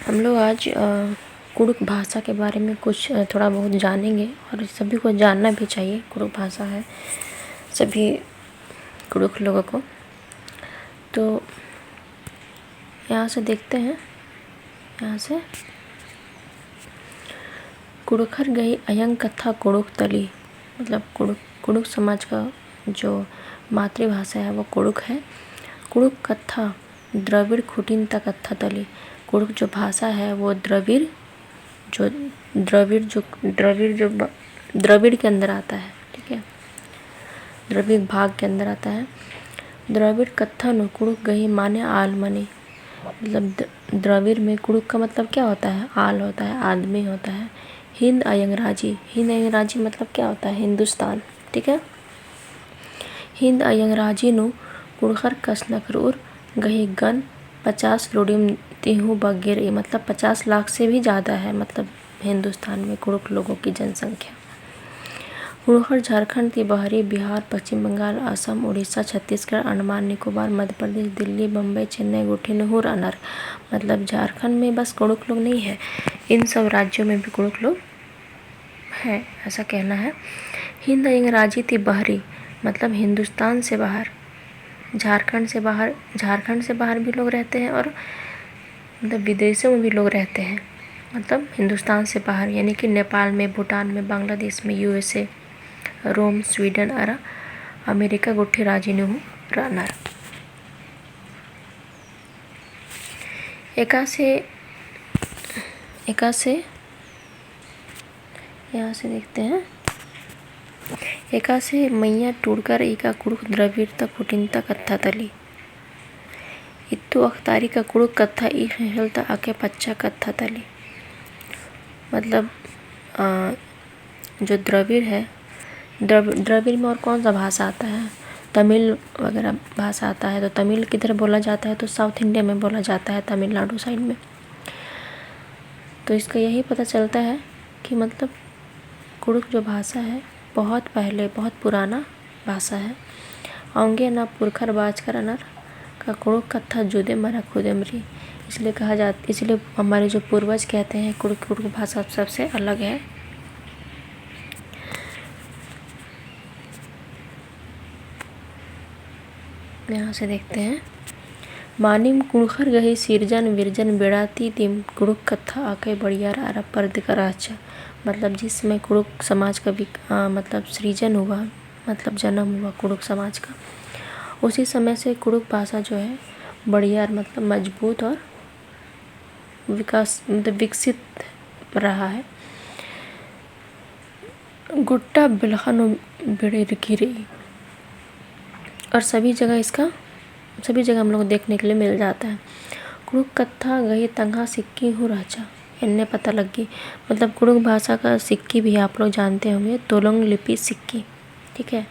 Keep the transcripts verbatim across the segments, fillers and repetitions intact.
हम लोग आज, अ, कुड़ुख भाषा के बारे में कुछ, अ, थोड़ा बहुत जानेंगे और सभी को जानना भी चाहिए। कुड़ुख भाषा है सभी कुड़ुख लोगों को। तो यहाँ से देखते हैं, यहाँ से कुँड़ुख़र गही अयंग कत्था कुँड़ुख़ तली, मतलब कुँड़ुख़, कुँड़ुख़ समाज का जो मातृभाषा है वो कुँड़ुख़ है। कुँड़ुख़ कत्था द्रविड़ खुटिन ता कत्था तली। कुँड़ुख़ जो भाषा है वो द्रविड़, जो द्रविड़, जो द्रविड़, जो ब-, द्रविड़ के अंदर आता है, ठीक है, द्रविड़ भाग के अंदर आता है। द्रविड़ कत्था नू कुँड़ुख़ गही माने आल मनी। मतलब द-, द्रविड़ में कुँड़ुख़ का मतलब क्या होता है? आल होता है, आदमी होता है। हिन्द अयंग राजी, हिन्द अयंग राजी मतलब क्या होता है? हिंदुस्तान, ठीक है। हिन्द अयंग राजी नू कुँड़ुख़र कछनखरउर गही गन पचास लोड़िम ती हूँ बग्गे रई, मतलब पचास लाख से भी ज़्यादा है, मतलब हिंदुस्तान में कुँड़ुख़ लोगों की जनसंख्या। कुँड़ुख़र झारखंड ती बहरी बिहार, पश्चिम बंगाल, असम, उड़ीसा, छत्तीसगढ़, अंडमान निकोबार, मध्य प्रदेश, दिल्ली, बम्बई, चेन्नई गुट्ठी नू हूँ रअनर। मतलब झारखंड में बस कुँड़ुख़ लोग नहीं है, इन सब राज्यों में भी कुँड़ुख़ लोग हैं, ऐसा कहना है। हिन्द अयंग राजी ती बहरी मतलब हिंदुस्तान से बाहर, झारखंड से बाहर, झारखंड से बाहर भी लोग रहते हैं और मतलब विदेशों में भी लोग रहते हैं, मतलब हिंदुस्तान से बाहर, यानी कि नेपाल में, भूटान में, बांग्लादेश में, यूएसए, रोम, स्वीडन अरा अमेरिका गुट्ठी राजी नू हूँ रअनर। एकासे, एकासे यहाँ से देखते हैं। एकासे मइय्याँ टूड़का रई का कुँड़ुख़ द्रविड़ ता खुटिन ता कत्था तली। इत्तु अख़तारी का कुँड़ुख़ कत्था ई ख़ेख़ेल ता आके पच्चा कत्था तली। मतलब, अ, जो द्रविड़ है, द्रव-, द्रविड़ में और कौन सा भाषा आता है? तमिल वगैरह भाषा आता है। तो तमिल किधर बोला जाता है? तो South India में बोला जाता है, तमिलनाडु side में। तो इसका यही पता चलता है कि मतलब कुँड़ुख़ जो भाषा है, बहुत पहले, बहुत पुराना भाषा है। औंगे ना पुरखर बाचका रअनर का कुँड़ुख़ कत्था जुदे मरा खुदेम रई। इसलिए कहा जात-, इसलिए हमारे जो पूर्वज कहते हैं, कुँड़ुख़, कुँड़ुख़ भाषा सबसे अलग है। यहाँ से देखते हैं। मानिम कुँड़ुख़र गही सिरजन विरजन बेड़ा ती दिम कुँड़ुख़ कत्था आकय बड़ियार अरा परदका रहचा। मतलब जिस समय कुँड़ुख़ समाज का विक-, अ, मतलब सृजन हुआ, मतलब जन्म हुआ कुँड़ुख़ समाज का, उसी समय से कुँड़ुख़ भाषा जो है बड़ियार मतलब मजबूत और विकास, मतलब विकसित रहा है। गोट्टा बेलख़ा नू बेड़रकी रई। और सभी जगह इसका, सभी जगह हम लोग देखने के लिए मिल जाता है। कुँड़ुख़ कत्था गही तंग्है सिक्की हूँ रहचा, एन्ने पता लग्गी। मतलब कुँड़ुख़ भाषा का सिक्की भी आप लोग जानते होंगे, तोलोंग लिपि सिक्की, ठीक है।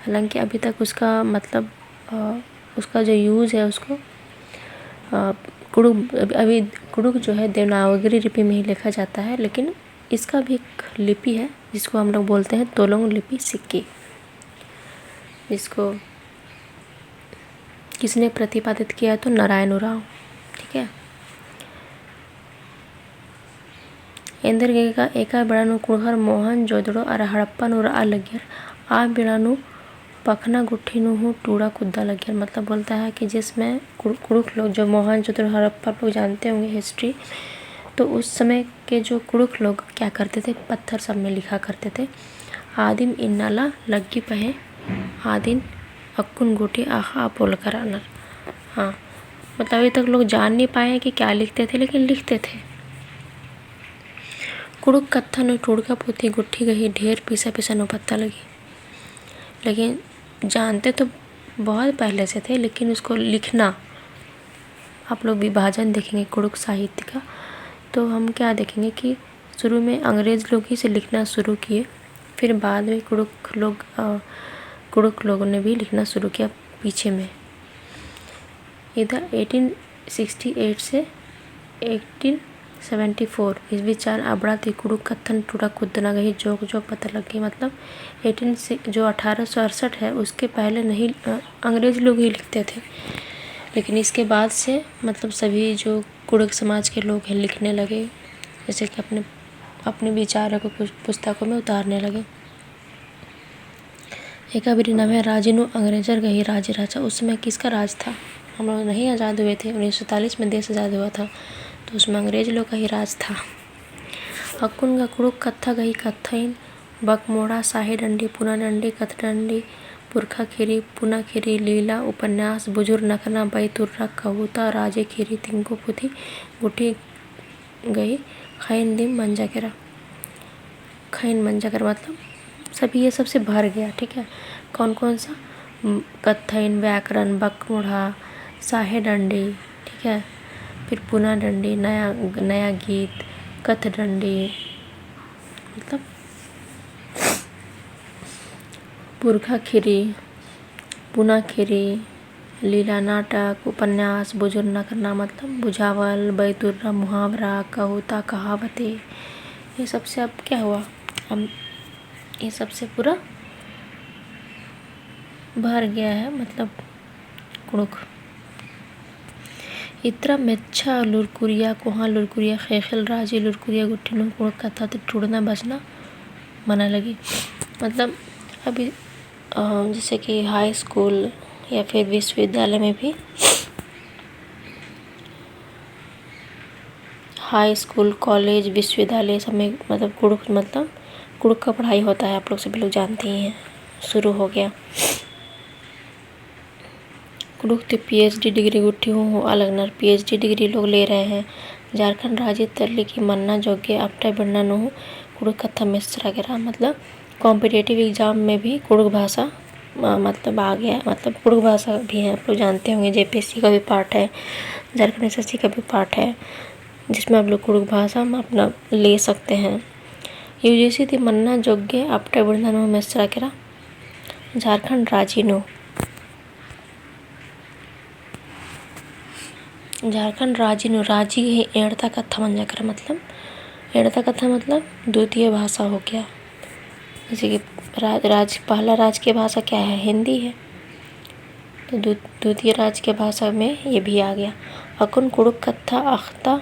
हालांकि अभी तक उसका मतलब, अ, उसका जो use है उसको, अ, कुँड़ुख़, अभी, अभी कुँड़ुख़ जो है देवनागरी लिपि में ही लिखा जाता है, लेकिन इसका भी एक लिपि है जिसको हम लोग बोलते हैं तोलोंग लिपि सिक्की, जिसको किसने प्रतिपादित किया? तो नारायण उराँव, ठीक है। एन्देरगे का एका बेड़ा नू कुँड़ुख़र मोहनजोदड़ो अरा हड़प्पा नू रआ लगियर, आ बेड़ा नू पखना गुट्ठी नू हूँ टूड़ा कुद्दा लगियर। मतलब बोलता है कि जिसमें कुँड़-, कुँड़ुख़ लोग, जो मोहनजोदड़ो हड़प्पा लोग जानते होंगे history, तो उस समय के जो कुँड़ुख़ लोग क्या करते थे, पत्थर सब में लिखा करते थे। आदिम इन्ना ला लग्गी पहें, आदिन अक्कुन गूटी आख़ा पोलका रअनर। हाँ, मतलब अभी तक लोग जान नहीं पाए हैं कि क्या लिखते थे, लेकिन लिखते थे। कुँड़ुख़ कत्था नू टूड़का पोथी गुट्ठी गही ढेर पीसा पीसा नू पत्ता लगी। लेकिन जानते तो बहुत पहले से थे, लेकिन उसको लिखना, आप लोग विभाजन देखेंगे कुँड़ुख़ साहित्य का, तो हम क्या देखेंगे कि शुरू में अंग्रेज लोग ही से लिखना शुरू किए, फिर बाद में कुँड़ुख़ लोग, अ, कुँड़ुख़ लोगों ने भी लिखना शुरू किया पीछे में। इदा eighteen sixty eight से eighteen seventy four इस बीच चान अबड़ा ती कुँड़ुख़ कत्थन टूड़ा कुद्दना गही जोक जोक पता लग्गी। मतलब eighteen से, जो अठारह सौ अड़सठ है, उसके पहले नहीं, अ, अंग्रेज लोग ही लिखते थे, लेकिन इसके बाद से मतलब सभी जो कुँड़ुख़ समाज के लोग हैं लिखने लगे, जैसे कि अपने, अपने विचारों को पुस-, पुस्तकों में उतारने लगे। एका बारी नम्है राजी नू अंग्रेजर गही राज रहचा। उस समय किसका राज था? हम लोग नहीं आज़ाद हुए थे, उन्नीस सौ सैंतालीस में देश आज़ाद हुआ था, तो उसमें अंग्रेज लोग का ही राज था। अक्कुन गा कुँड़ुख़ कत्था गही कत्थाइन बकमुड़ा, साहे डंडी, पुना डंडी, कत्थ डंडी, पुरखा खीरी, पुना खीरी, लीला, उपन्यास, बुझुर नकना, बैतुर्रा, कहुता, राजे खीरी, तिंको पुथी गुट्ठी गही ख़ाइन दिम मंजा केरा। ख़ाइन मंजा केरा मतलब सभी ये सबसे भर गया, ठीक है। कौन कौन सा? म, कत्थाइन, व्याकरण, बकमुड़ा, साहे डंडी, ठीक है, फिर पुना डंडी, नया, नया गीत, कत्थ डंडी, मतलब पुरखा खीरी, पुना खीरी, लीला नाटक, उपन्यास, बुझुर नकना मतलब बुझावल, बैतुर्रा, मुहावरा, कहुता, कहावतें, ये सबसे अब क्या हुआ? हम, ये सबसे पूरा भर गया है, मतलब कुँड़ुख़। इतरा मेच्छा लुरकुरिया, कोहाँ लुरकुरिया, ख़ेख़ेल राजी लुरकुरिया गुट्ठी नू कुँड़ुख़ कत्था ती टूड़ना बचना मना लगी। मतलब अभी, अ, जैसे कि हाई स्कूल या फिर विश्वविद्यालय में भी, हाई स्कूल, कॉलेज, विश्वविद्यालय सब में मतलब कुँड़ुख़, मतलब कुँड़ुख़ का पढ़ाई होता है, आप लोग सभी लोग जानते ही हैं, शुरू हो गया। कुँड़ुख़ ती PhD degree गुट्ठी हूँ होआ लगनर, PhD degree लोग ले रहे हैं। झारखंड राजी तरली की मन्ना जोग्गे आपटा बिड़ना नू हूँ कुँड़ुख़ कत्था मेसरा केरा, मतलब competitive exam में भी कुँड़ुख़ भाषा, म-, मतलब आ गया है, मतलब कुँड़ुख़ भाषा भी है, आप लोग जानते होंगे, JPSC का भी part है, झारखंड SSC का भी part है, जिसमें आप लोग कुँड़ुख़ भाषा में अपना ले सकते हैं। UGC ती मन्ना जोग्गे आपटा बिड़ना नू हूँ मेसरा केरा। झारखंड राजी नू, झारखंड राजी नू, राजी ही एंड़ता कत्था मंजा केरा, मतलब एंड़ता कत्था मतलब द्वितीय भाषा हो गया। जैसे कि रा-, राज, पहला राज की भाषा क्या है? हिंदी है। तो द्वि-, द्वितीय राज की भाषा में ये भी आ गया। अक्कुन कुँड़ुख़ कत्था अख़ता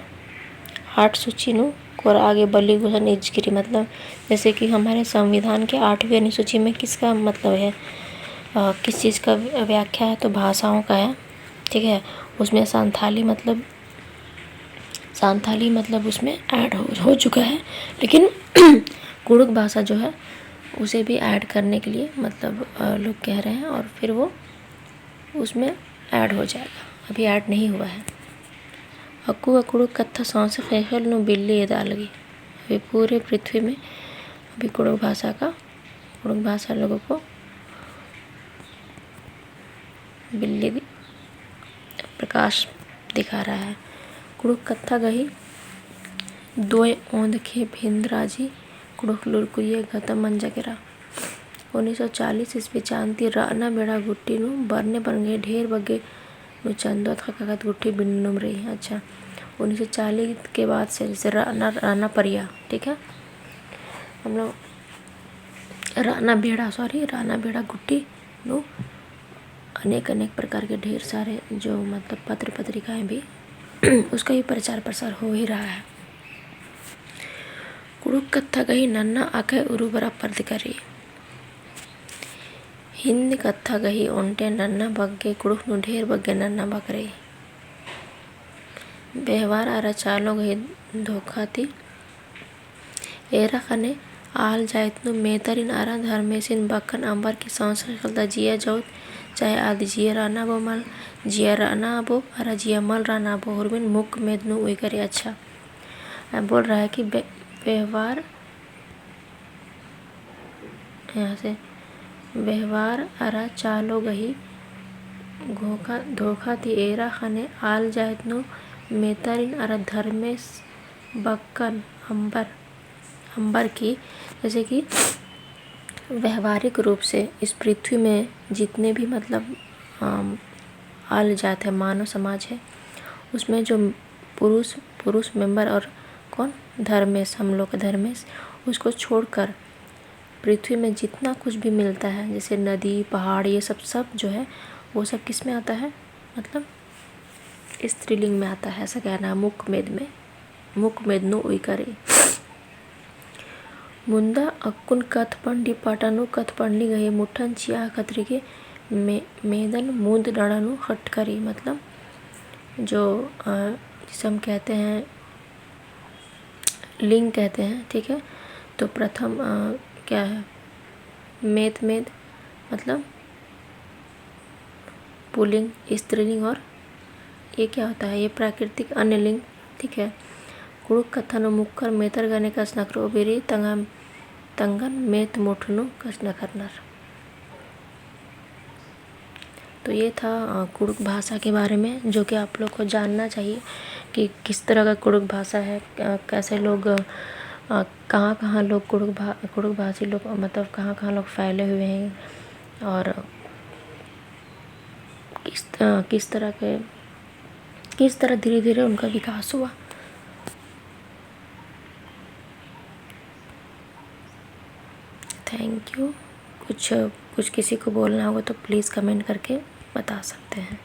आठ सूची नू कोरआ गे बली गुसन इजकी रई, मतलब जैसे कि हमारे संविधान के आठवीं अनुसूची में किसका मतलब है, अ, किस चीज़ का व्य-, व्याख्या है, तो भाषाओं का है, ठीक है। उसमें संथाली मतलब, संथाली मतलब उसमें add हो, हो चुका है, लेकिन कुँड़ुख़ भाषा जो है उसे भी add करने के लिए मतलब, अ, लोग कह रहे हैं और फिर वो उसमें add हो जाएगा, अभी add नहीं हुआ है। अक्कु का कुँड़ुख़ कत्था सौंसे ख़ेख़ेल नू बिल्ली एदा लगी। अभी पूरे पृथ्वी में अभी कुँड़ुख़ भाषा का, कुँड़ुख़ भाषा लोगों को बिल्ली प्रकाश दिखा रहा है। कुँड़ुख़ कत्था गही दोय ओंदखे भिंद राजी कुँड़ुख़ लुरकुरिया गतम मंजा केरा। उन्नीस सौ चालीस ईस्वी चान ती रअना बेड़ा गुट्ठी नू बरने बरंगे ढेर बग्गे नू चंदोत ख़क्खत गुट्ठी बिन्नुम रई। अच्छा, उन्नीस सौ चालीस के बाद से जैसे रअना, रअना परिया, ठीक है, हम लोग रअना बेड़ा, sorry, रअना बेड़ा गुट्ठी नू अनेक, अनेक प्रकार के ढेर सारे जो मतलब पत्र पत्रिकाएँ भी उसका भी प्रचार प्रसार हो ही रहा है। कुँड़ुख़ कत्था गही नन्ना अकय उरुबरा परदका रई। हिन्दी कत्था गही ओन्टे नन्ना बग्गे कुँड़ुख़ नू ढेर बग्गे नन्ना बग्गे रई। बेहवार अरा चालो गही धोखा ती एरा ख़ने आल जाइत नू मेतरिन अरा धर्मेसिन बक्कन अम्बर की सौंसे ख़ेख़ेल ता जिया जौत चाहे आद जिया रअना बो मल, जिया रअना बो अरा जिया मल रअना बो हुरमिन मुक्क मेद नू उइका रई। अच्छा, बोल रहा है कि बे-, बेहवार, यहाँ से बेहवार अरा चालो गही घोखा, धोखा ती एरा ख़ने आल जाइत नू मेतरिन अरा धर्मेस बक्कन अम्बर, अम्बर की, जैसे कि व्यावहारिक रूप से इस पृथ्वी में जितने भी मतलब, अम, आल जात है, मानव समाज है, उसमें जो पुरुष, पुरुष member और कौन, धर्मेस, हम लोग का धर्मेस, उसको छोड़कर पृथ्वी में जितना कुछ भी मिलता है, जैसे नदी, पहाड़, ये सब, सब जो है, वो सब किस में आता है? मतलब स्त्रीलिंग में आता है, ऐसा कहना है, मुक्क मेद में, मुक्क मेद नू उइका रई। मुन्दा अक्कुन कत्थ पढ़नी पाटा नू कत्थ पढ़नी गही मुठन चिआ खतरी के मे-, मेदन मुन्द डाड़ा नू खटका रई, मतलब जो, अ, जिसे हम कहते हैं, लिंग कहते हैं, ठीक है। तो प्रथम, अ, क्या है? मेद, मेद, मतलब पुलिंग, स्त्रीलिंग, और ये क्या होता है? ये प्राकृतिक अन्य लिंग, ठीक है। कुँड़ुख़ कत्था नू मुक्कर मेतर गने कछनखरओ बीरी तंगन, तंगन मेत मुठ नू कछनखरनर। तो ये था, अ, कुँड़ुख़ भाषा के बारे में, जो कि आप लोग को जानना चाहिए कि किस तरह का कुँड़ुख़ भाषा है, अ, कैसे लोग, अ, कहाँ-कहाँ लोग कुँड़ुख़ भा-, कुँड़ुख़ भाषी लोग, मतलब कहाँ-कहाँ लोग फैले हुए हैं और किस, अ, किस तरह के, किस तरह धीरे-धीरे उनका विकास हुआ। Thank you। कुछ, कुछ किसी को बोलना होगा तो please comment करके बता सकते हैं।